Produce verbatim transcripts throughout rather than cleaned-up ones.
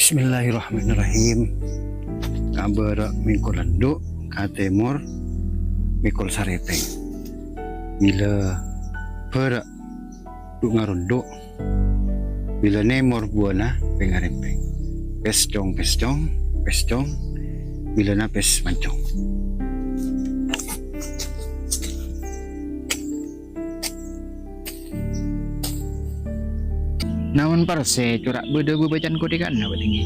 Bismillahirrahmanirrahim. Ka bârâ' mèngkol endhu', ka tèmor mèngkol sarèpèng. Bilâ bârâ' dhu' ngarondhu', bilâ nèmor buwâna pèng-arèmpèng. Pès cong, pès cong, pès cong, bilâna pès mancong. Namon parsè cora' bâdâ bâbâcaan kodhikanna, Pa' Tinggi.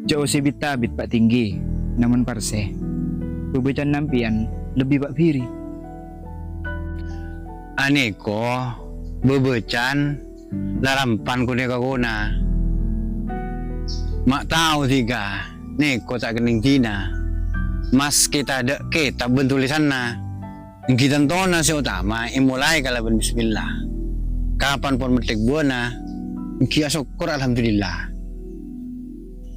Jhâ' osa bit-abit, Pa' Tinggi, namon parsè bâbâcaan sampèyan lebbi Pa' Biri. Anèko bâbâcaan larampan konè-kakonè. Ma' tao dhika, nèko ta' kennèng dinah. Maskè tadâ' kètab bân tolèsanna, èngghi tantona sè otama èmolaè kalabân bismillah. Kapan pon metthèk buwâna, èngghi asokkor alhamdulillah.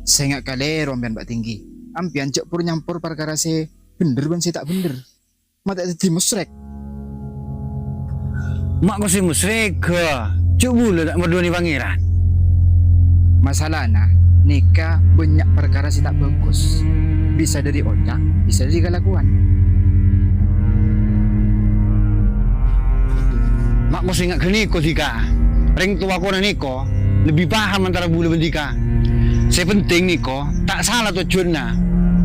Sènga' kalèro sampèyan, Pa' Tinggi. Sampèyan jhâ' por-nyampor parkara sè bhendher bân sè ta' bhendher. Ma' ta' dhâddhi musyrèk. Ma' kosè musyrèk, jhâ' bulâ ta' mardhâbuna Pangèran. Masalana, nèka bânnya' parkara sè ta' bhâghus. Bisa dhâri oca', bisa dhâri kalakowan. Ma' kosè nga' ghânèko dhika. Rèng towa konè nèko lebbi paham antara bulâ bân dhika. Sè pentèng nèko ta' sala tojjhuwânna.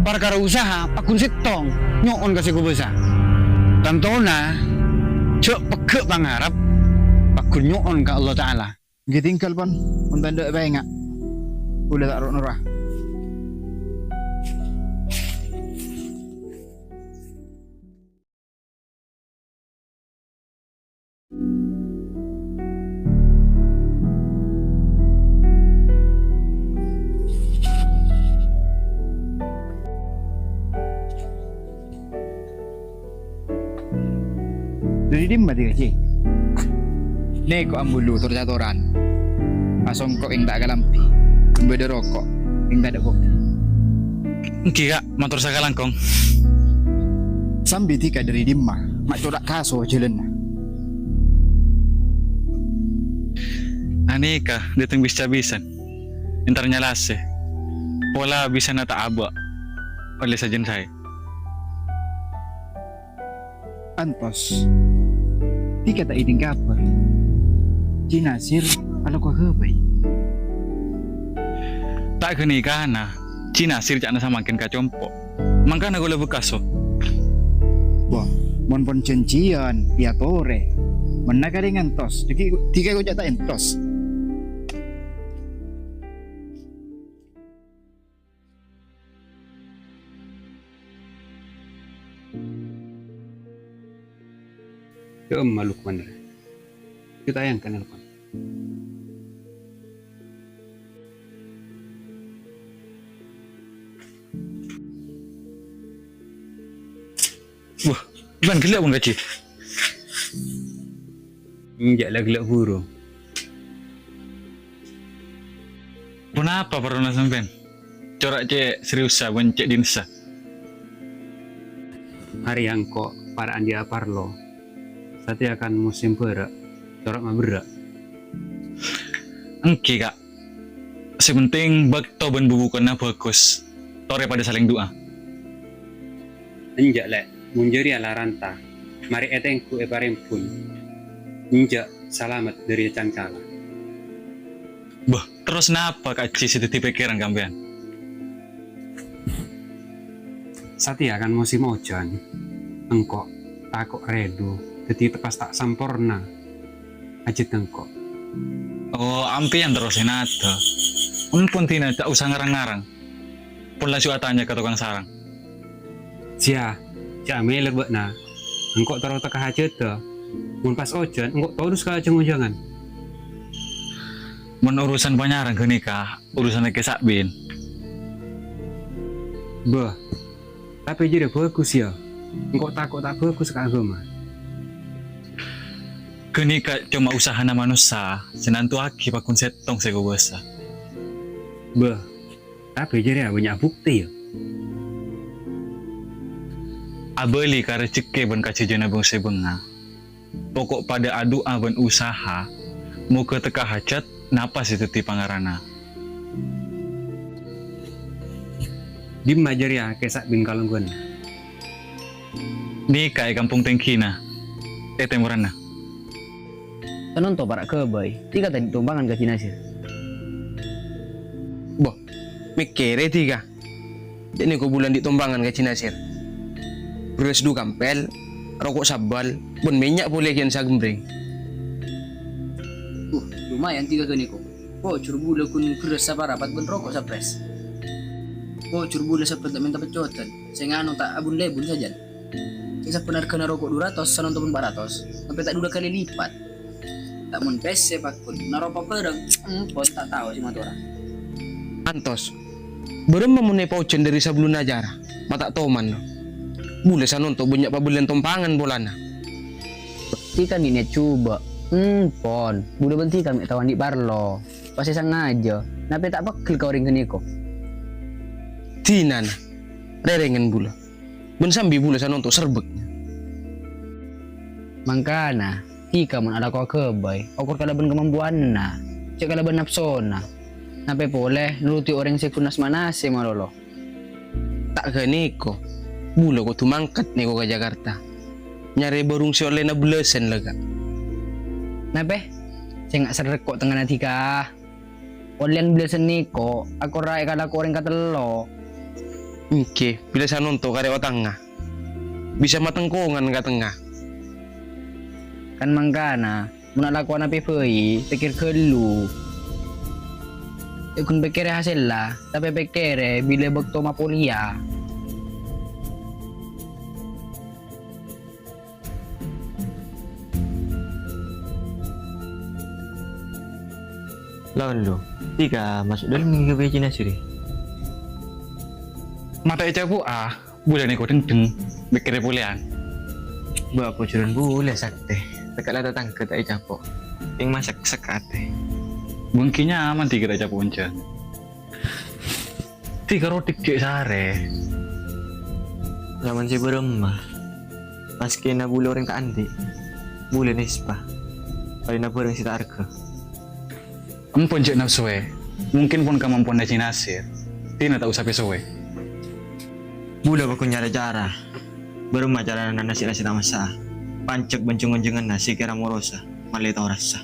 Parkara usaha paggun sèttong nyo'on ka sè kobâsa. Tantona jhâ' pegghâ' pangarep, paggun nyo'on ka Allah Ta'ala. Èngghi tinggal, pon, mon tandhâ' èpaènga'. Bulâ ta' ro'-noro'a. Dhâri dimma dhika, Ji? Nèko ambulu tor-catoran. Asongko' èng ta' kalambhi. Bâdâ roko' èng tadâ' kopi. Èngghi, Ka'. Mator sakalangkong. Sambi dhika dhâri dimma, ma' cora' kaso jhâlânna. Anèka dâteng bis-cabisan. Entar nyalasè. Pola bisana ta' abâ'. Ollè sajân saè. Antos. Dhika ta' èdhing kabhâr. Ji Nasir alako ghâbây. Ta' ghânèkana, Ji Nasir ca'na samangkèn ka compo'. Mangkana kaulâ bekaso. Wah, mon pon janjian, èyatorè. Mennang kalè ngantos, dhika, dhika koca' ta' entos. Dâ'emma Lukman rè? Ghita' èangka' nelpon. Wah, Lukman ghellâ' bân kajhi. Enjâ' la ghellâ' buru. Ponapa parlona sampèyan? Cora' cè' seriusa bân cè' dinessa. Arèya engko' para' andi'â parlo. Satèya kan musim bârâ', cora' maberrâ'. Èngghi, Ka'. Sè penting bâkto bân bubukonna bhâghus. Torè padâ salèng du'a. Enjâ', Lè', mon jârèya la ranta, marè ètengghu èparembun. Enjâ' salamet dâri cangkala. Bâh, terros napa kajhi sè dâddhi pèkkèran kampèyan? Satèya kan musim ojhân, engko' tako' rèdu, dâddhi teppas ta' samporna. Ajhât engko'. Oh, ampèyan terros sè nata. Empon dinah ta' osa ngarang-ngarang. Pon laju atanya ka tokang sarang. Siya, jhâ' amèler bâ'na. Engko' terro tekka hajhâddhâ. Mon pas ojhân, engko' todus ka jhâng-onjhângan. Mon urusan panyarang ghânèka, urusanna Kè Sa'bin. Bâh, tapè jârèya bhâghus, yâ. Engko' tako' ta' bhâghus ka aghâma. Ghânèka coma usahana manossa sè nantowaghi paggun sèttong sè kobâsa. Bâh, tapè jârèya bânnya' bhuktè, yâ. Abâli ka rejekkè bân kajhâjhâna bhângsè bângal. Poko' padâ adu'a bân usaha, moghâ tekka hajhât, Napa sè dhâddhi pangarana? Dimma jârèya kèsa' bingkalangguwân? Nèka è Kampong Tèngghina, è tèmorranna. Sanonto para' ghâbây, dhika ta' andi' tompangan ka Haji Nasir? Boh, mèkkèrè dhika. Jhâ' nèko bulâ andi' tompangan ka Haji Nasir. Bherrâs du kampèl, roko' sabbhâl, bân mènnya' polè kèyan saghembrèng. Uh, lumayan dhika ghânèko. Pojhur bulâ ghun bherrâs saparapat bân roko' saprès. Pojhur bulâ sabbhân ta' mènta peccodhân, sè nganu ta' abun-lèbun sajân. Sè sabbhân arghâna roko' du ratos, sanonto pon pa' ratos, sampè' ta' dhu kalè lipat. Ta' mon pèssè, pagghun, naropa bhârâng, empon ta' tao sè matora. Antos, bârâmma mon èpaojhân dhâri sabellunna acara, ma' ta' toman, no. Bulâ sanonto bânnya' pabellân tompangan polana. Dhika nè' nèyat jhubâ', empon, bulâ bân dhika mè' tao andi' parlo, pas èsangajâ, napè ta' pegghel ka orèng ghânèko. Dinana, rèrèngan bulâ. Bân sambi bulâ sanonto serbek. Mangkana, dhika mon alako aghâbây, okor kalabân kamampowanna, jhâ' kalabân napsona. Napè polè nurudi orèng sè ghun nas-manasè malolo. Ta' ghânèko, bulâ kodhu mangkat nèko ka Jakarta. Nyarè bârung sè ollèna bellâsân lagâ'. Napè? Sènga' serrek ko' tengngana dhika. Ollèyan bellâsân nèko akorra èkalako orèng katello. Èngghi, bilâ sanonto karè otangnga. Bisa matengkongan ka tengnga. Kan mangkana, mon alakowan apè bhâi, pèkkèr ghâllu. Jhâ' ghun pèkkèrè hasèlla, tapè pèkkèrè bilâ bâkto mapolèya. Laon, Lu. Dhika maso' dâlem nèng ka Haji Nasir. Ma' ta' ècapo'a, bulâ nèko dhengdheng, mèkkèrè polèyan. Bâ' pojhurân bulâ, Saktè. Tèka' la tatangghâ ta' ècapo'. Kèng maseksek atè. Bângkè nyaman dhika ta' ècapo' onjhân. Dhika rowa dhik cè' sarè. Nyaman sè bârâmma. Maskèna bulâ orèng ta' andi', bulâ nèspa. Palèna bârâng sè ta' arghâ. Empon jhâ' napsoè. Mungkin pon kamampowanna Haji Nasir. Dhina ta' osa pèsoè. Bulâ pagghun nyarè cara. Bârâmma carana nasè' la sè ta' massa'. Panjhek bân jhâng-onjhânganna sè kèra morosa, malè tao rassa.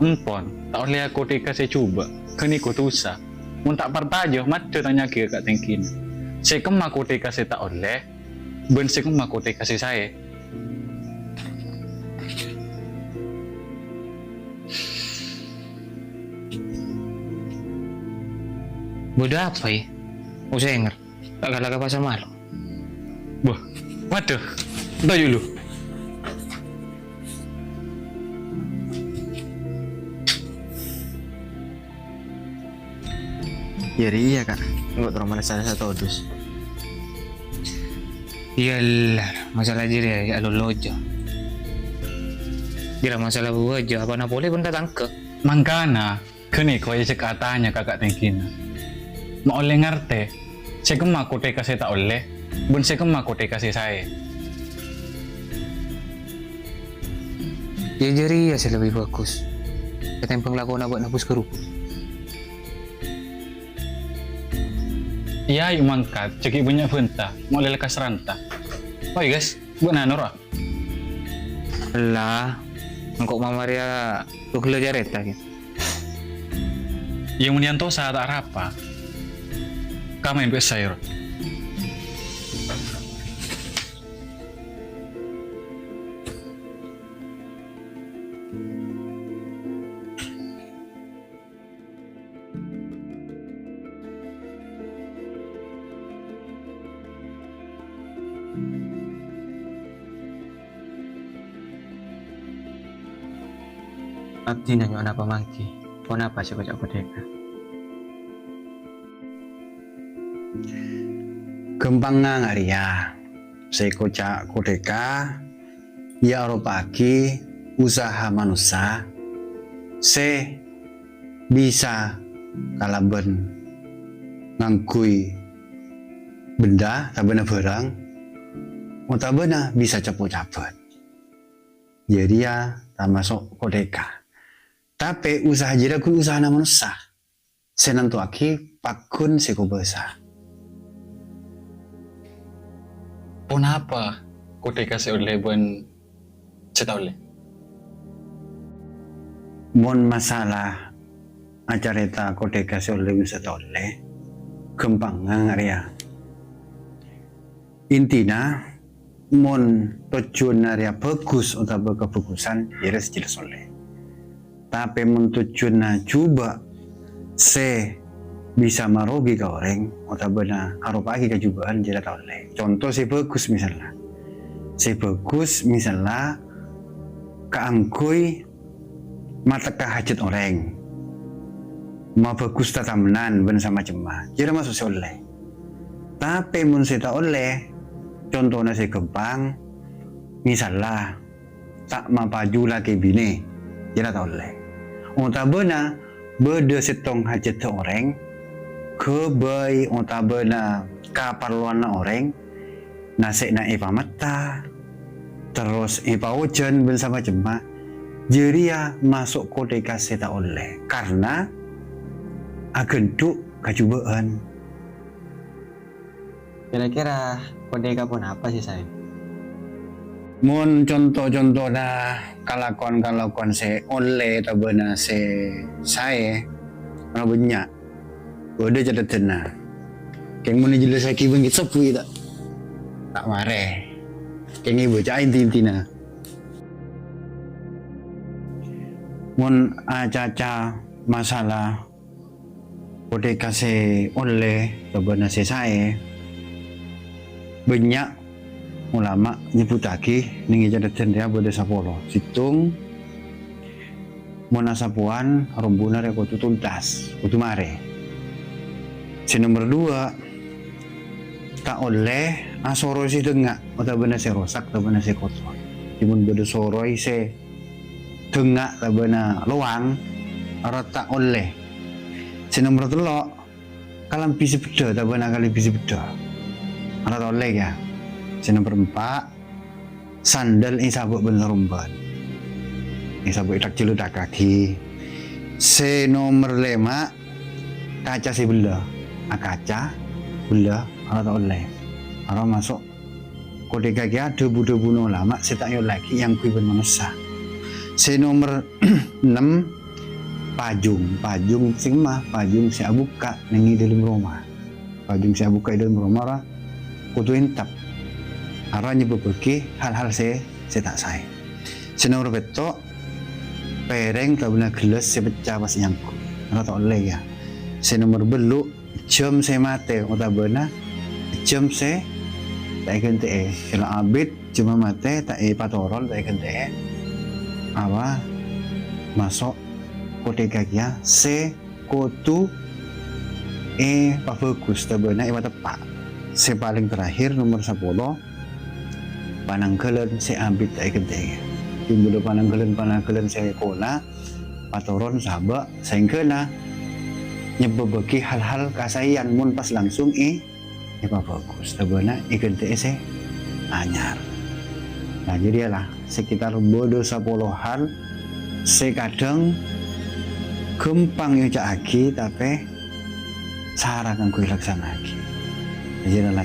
Empon, ta' ollè akothèka sè jhubâ', ghânèko dhusa. Mon ta' parcajâ, maddhâ tanya'aghi ka Tèngghina. Sè kemma kothèka sè ta' ollè, bân sè kemma kothèka sè saè. Bâdâ apa, yâ? Osènger. Ta' kala ka pasar malo. Wah, waduh, toju' lu. Jârèya, Ka'. Engko' terro malessa satodus. Iyâ, la, masalah jârèya, yâ, lolojo. Jârèya masalah buwâjâ, apana polè pon tatangghâ. Mangkana, ghânèko ajhâk atanya ka Ka' Tèngghina. Ma' ollè ngartè, sè kemma kothèka sè ta' ollè, bân sè kemma kothèka sè saè. Yâ jârèya sè lebbi bhâghus, katèmbhâng lakona bâ'na bus-gherubus. Iyâ, ayo mangkat, jhâ' ghi' bânnya' bânta, ma' ollè lekkas ranta. Oi, gas, bâ'na noro'a. Ella, engko' mamarèya ghellâ' carèta, ghi. Yâ, mon èyantosa ta' arapa. Kamèn bhâsa, yâ, Ro. Abdhina nyo'ona pamangghi, ponapa sè èkoca' kothèka? Ghâmpangnga nga' rèya, sè èkoca' kothèka, yâ aropa'aghi usaha manossa sè bisa kalabân ngangghuy benda, sabâna bhârâng, otabâna bisa cepo' cabât. Jârèya tamaso' kothèka. Tapè usaha jârèya ghuy usahana manossa sè nantowaghi pagghun sè kobâsa. Ponapa kodheka sè ollè bân sè ta' ollè? Mon masalah acarèta kodheka sè ollè bân sè ta' ollè, ghâmpangnga rèya. Intina, mon tojjhuwânna rèya bhâghus otabâ kabhâghusan, jârèya sè jelas ollè. Tapè mon tojjhuwânna jhubâ' sè bisa marogi ka orèng otabâna aropa'aghi kajhubâ'ân, jârèya ta' ollè. Conto sè bhâghus misalla. Sè bhâghus misalla kaangghuy matekka hajhât orèng, mabhâghus tatamnan bân samacemma, jârèya maso' sè ollè. Tapè mon sè ta' ollè, contona sè ghâmpang, misalla, ta' mapaju lakè binè, jârèya ta' ollè. Otabâna bâdâ sèttong hajhâddhâ orèng, ghâbây otabâna kaparlowanna orèng, nasè'na èpametta, terros èpaojhân bân samacemma, jârèya maso' kodheka sè ta' ollè, karna aghândhu' kajhubâ'ân. Kèra-kèra kodheka ponapa sè saè? Mon conto-contona kalakowan-kalakowan sè ollè otabâna sè saè, ana bânnya'. Bâdâ catetanna. Kèng mon èjellassaghi bân kitab, wi, ta', ta' marè. Kèng èbâca'a inti-intina. Mon acaca masalah kodheka sè ollè otabâna sè saè, bânnya' ulama nyebbhuttaghi neng è catetan rèya bâdâ sapolo. Sèttong, mon asapowan, rombuna rè kodhu tuntas, kodhu marè. Sè nomer duwâ', ta' ollè asoro sè dhângnga' otabâna sè rosak otabâna sè kotor. Mon bâdâ soro sè dhângnga' otabâna lowang, arèya ta' ollè. Sè nomer tello', kalambhi sè bâddhâ otabâna kalambhi sè bâddhâ, arèya ta' ollè, ya. Sè nomer empa', sandal èsabâ' bân sarombhân. Èsabâ' ètak-cellottakaghi. Sè nomer lèma', kaca sè bellâ. Akaca, bellâ, arèya ta' ollè. Arèya maso' kodheka kèya dhâbu-dhâbuna ulama sè ta' èollèaghi èangghuy bân manossa. Sè nomer ennem, pajung. Pajung sè kemma, pajung sè abukka' neng è dâlem roma. Pajung sè abukka' è dâlem roma arèya kodhu èntep. Arèya nyebbhâbbhâghi hal-hal sè, sè ta' saè. Sè nomer pètto', pèrèng otabâna gellâs sè pecca pas èangghuy. Arèya ta' ollè, ya. Sè nomer bâllu', jhâm sè matè otabâna jhâm sè ta' èghântè'è. Sè la abit, jhâmma matè, ta' èpatoron, ta' èghântè'è. Arèya maso' kodheka kèya sè kodhu èpabhâghus otabâna èpateppa'. Sè palèng terakhir, nomer sapolo, panangghâlân sè abit ta' èghântè'è. Jhâ' bâdâ panangghâlân-panangghâlân sè kona, patoron, sabâ', saèngghâna nyebbhâbbhâghi hal-hal kasaèyan mon pas langsung è-, èpabhâghus, otabâna èghântè'è sè anyar. Nah, jârèya la, sekitar bâdâ sapolo hal sè kadhâng ghâmpang èoca'aghi, tapè sara kaangghuy èlaksana'aghi. Jârèya la,